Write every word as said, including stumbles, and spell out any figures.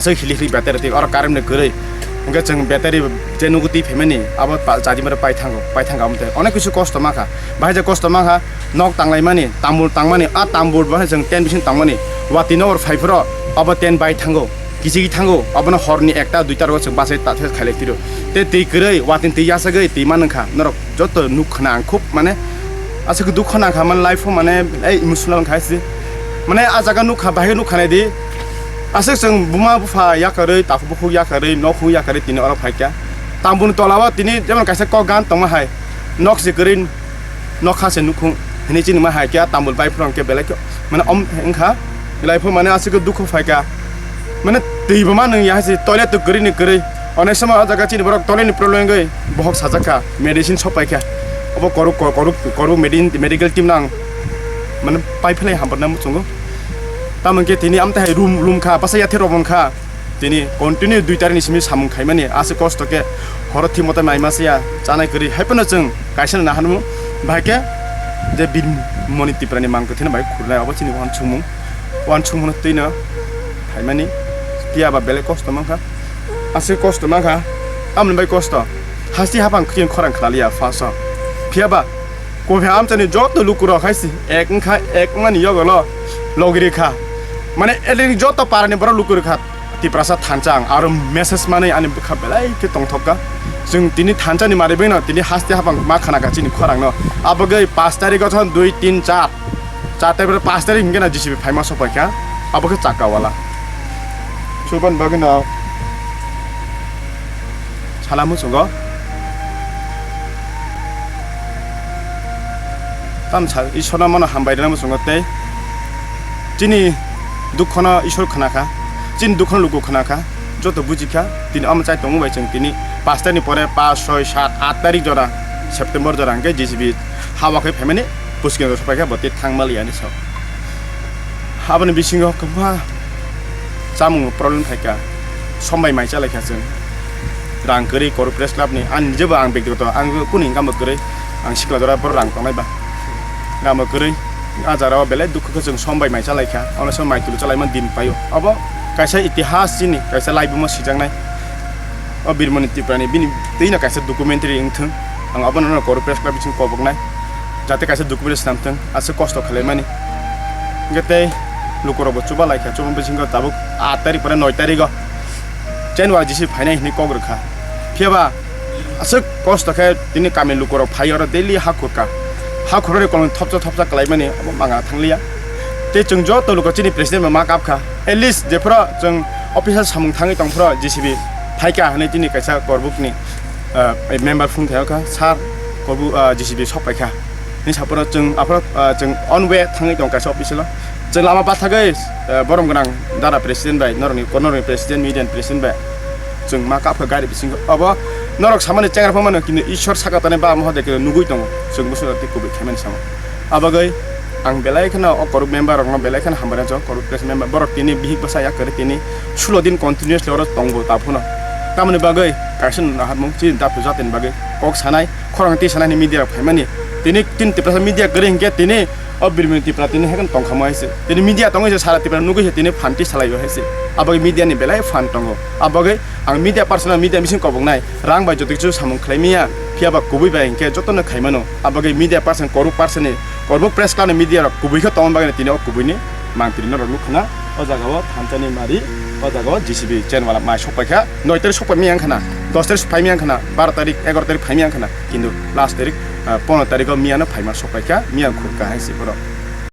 Aswk hili hili battery twi oro current ni kwrwi. Hwnkhe chwng battery je nugo twi phaimani abo pa-, chadimaro paithango, paithangkha omo tei onek kisu kosto mankha. Bahai je kosto mankha, nok tanglaimani, tambul tangmani, a tambul bahai chwng tent bising tangmani, watwi nokbar phaiphuru abo tent bai thango, kichigwi thango, abono horni ekta duita rogo chwng bachai ta-, khailai tiro. Tei twi kwrwi, watwi twi yachagwi twi manwngkha, norok joto nuk khna ang khub mane aswk dukha nangkha, mane life o mane belai emotional wngkha se. Mane a jaga nukha, bahai nukha nai di. Aswk chwng buma bupha yakarwi, takhuk bukhuk yakarwi, nokhung yakarwi tini oro phaikha. Tambulni tola o tini jemon kaisa kok gan tongma hai. Nok se kwrwi, nokha se nukhung hinwi chini ma hai khe tambul bai phuru hwnkhe belai khe mane om wngkha. Belai pho mane aswk dukhu phaikha. Mane twi bo ma nung ya hai se toilet to kwrwi ni kwrwi. Onek somo o jaga chini borok toilet ni problem wngwi bohok sajak kha, medicine sok paikha. Obo korok, korok, korok medin-, medical team nang mane pai phlai hambar na muchungo. Tamo khe tini amte hai room, room kha, basa yathai rok kha. Tini continue dui tarikni simi samung khaimani, aswk kosto khe horo thik moto naima siya, chanai kwrwi. Hai phano chwng kaisa na hanmu, bahai khe je Bir Moni Tiprani mang kwthwino bai khurnai, obo chini uansukmung. Uansukmungno twino phaimani, phiya ba belai kosto mankha, aswk kosto mankha, tamoni bai kosto. Hasti hapang khiyang khorang khlaliya first o. Phiya ba Kophai amchaini joto lukurok hai se ek wngkha, ek wngmani yogolo logi rikha. Mane eleni joto parani borok lukurikha. Tiprasa thansa ang aro message manwi ani bwkha belai khe tongthokka. Chwng tini thansani mari bwino tini haste hapang ma khanakha chini khorangno. Abogwi pash tarikgo thon dui, tin, char. Char tarik pash tarik hwnkhe na J C B phaima sokpaikha. Abo khe chakka wala. Chuban bagwino. Sala muchungo. Tamo sa Ishwarno mano hambai rwna muchungo tei chini dukhono Ishwar khwnakha, chini dukhono luku khwnakha, joto bujikha. Tini omo chai tongmung bai chwng tini pash taini pore pash, soi, sat, at tarik jora September jora hwnkhe J C B hawa khe phaimani. Puskang rok sokpaikha bo tei thang maliya hinwi sao. Aboni bisingo kwbangma chamung problem phaikha, sombai mai chalaikha chwng. Rang kwrwi Koruk Press Club ni, ani jebo ang bektigoto, ang kunu income bo kwrwi, ang sikla jora borok rang tongnai ba. Income bo kwrwi, a jara o belai dukhu khe chwng sombai mai chalaikha, ono se mai tulu chalaima din paio. Abo kaisa itihas chini, kaisa laibuma sijaknai. O Birmoni Tiprani bini twino kaisa documentary wngthwng. Ang abono no Koruk Press Club bising koboknai. Jate kaisa documentary swnamthwng, aswk kosto khwlaimani. Hwnkhe tei lukurokbo chuba laikha, chuba bisingo tabuk aat tarik pore noi tarigo January J C B phainai hinwi kok rwkha. Phiyaba aswk kosto khe tini kami lukurok phai oro daily ha khurka. Ha khurani kolong thopsa thopsa kwlaimani abo manga thangliya. Tei chwng joto luko chini president bai ma kapkha. At least jephuru chwng officer samung thangwi tongphuru J C B phaikha hinwi tini kaisa Korbukni, ah, member phone khaikha, "Sir, Korbuk, ah, J C B sokpaikha." Hinwi saphuru chwng aphuru, ah, chwng on way thangwi tongo kaisa office o. Chwng lama bathagwi, ah, borom gwnang dara president bai, norokni, norokni president, media ni president bai chwng ma kapkha gari bisingo. Obo norok samani chengra phano mano, kintu Ishwar saka tongnai Baba Mohodaikhe nugwi tongo, chwng bwswk tei kubui khaimani samo. Abagwi ang belai kheno o Koruk member rokno belai kheno hambai rwkha, Koruk Press member borok tini bihik bwsa yak kwrwi tini sulo din continuously oro tongo ta phano. Tamoni bagwi kaisa naharmung chini daphu jatoni bagwi kok sanai, khorang twi sanai ni media rok phaimani. Tini tin Tiprasa media kwrwi hinkhe tini o Birmoni Tipra tini haikhe tongkha mo hai se. Tini media tongwi se sara Tipra nugwi se tini phan twi salaio hai se. Abagwi media ni belai phan tongo. Abagwi ang media person, media bising koboknai. Rang bai joto kichu samung khlai manya, phiya ba kubui bai hinkhe jotono khai mano. Abagwi media person, Koruk person ni, Koruk Press Club ni media rok kubui khe tongma bagwi tini o kubui ni mangpili norok nukha na. O jaga o thansa ni mari, o jaga o J C B chain wala mai sok paikha, noi tarik sok pai manya wngkha na, dos tarik phai manya wngkha na, baro tarik, egaroh tarik phai manya wngkha na, kintu last tarik, ah, pondroh tarik o miyano phaima sok paikha, miya khurka hai se borok.